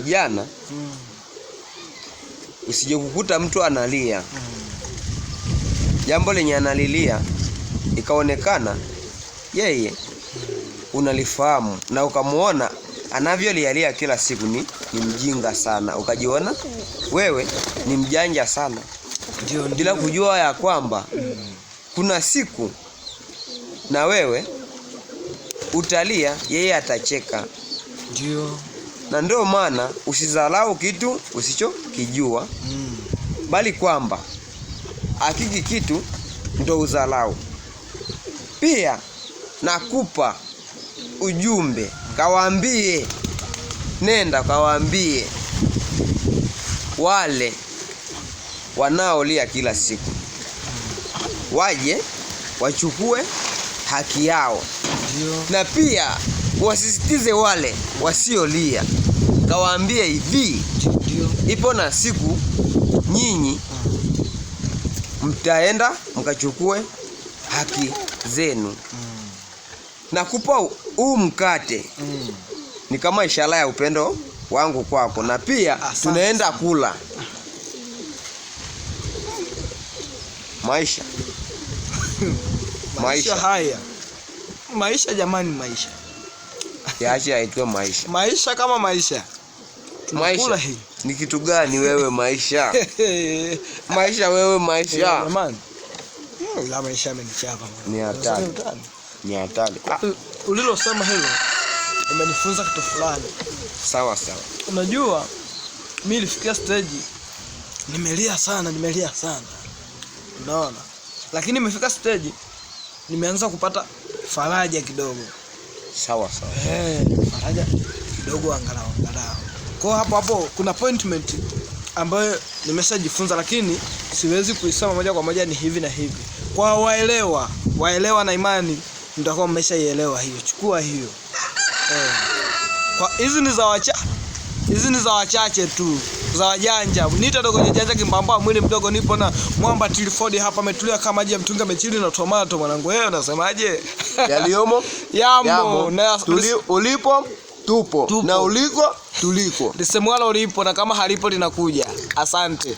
Kijana, usije kukuta mtu analia jambo lenye analilia ikaonekana yeye unalifahamu na ukamuona anavyolialia kila siku ni mjinga sana, ukajiona wewe ni mjanja sana, Ndio, bila ndio. kujua ya kwamba kuna siku na wewe utalia, yeye atacheka. Ndio. Na ndio maana usidharau kitu usichokijua, bali kwamba hakiki kitu ndo udharau. Pia nakupa ujumbe, kawaambie, nenda kawaambie wale wanaolia kila siku waje wachukue haki yao, Ndio. na pia wasisitize wale wasiolia, kawaambie hivi, Ndio. ipo na siku nyinyi mtaenda mkachukue haki zenu. Nakupa huu mkate ni kama ishara ya upendo wangu kwako, na pia Asante tunaenda kula maisha. Maisha Maisha haya. Maisha jamani, maisha. yaache yaitwe maisha. Maisha kama maisha. Tunakula Maisha hii. ni kitu gani wewe? Maisha, maisha wewe, maisha Jamani. La, maisha yamenichapa. Ni hatari. Ni hatari. Ah, Ulilosema hilo umenifunza kitu fulani. sawa sawa. Unajua, mi nilifikia stage nimelia sana, nimelia sana, unaona, lakini nimefika stage nimeanza kupata faraja kidogo. Sawa sawa. Faraja kidogo, angalau angalau. Kwa hapo hapo kuna appointment ambayo nimeshajifunza, lakini siwezi kuisema moja kwa moja ni hivi na hivi. Kwa waelewa, waelewa na imani mtakuwa mmeshaielewa hiyo. Chukua hiyo. Kwa hizi ni za wacha, hizi ni za wachache tu, za wajanja. Nita dogo janja kimbamba, mwili mdogo, nipo na mwamba Tilford hapa, ametulia kama maji ya mtungi, amechili na tomato. Mwanangu wewe unasemaje? Yaliyomo Yamo, yamo. na Ulipo tupo. Tupo. Na uliko tuliko. lisemwalo ulipo na kama halipo linakuja. Asante.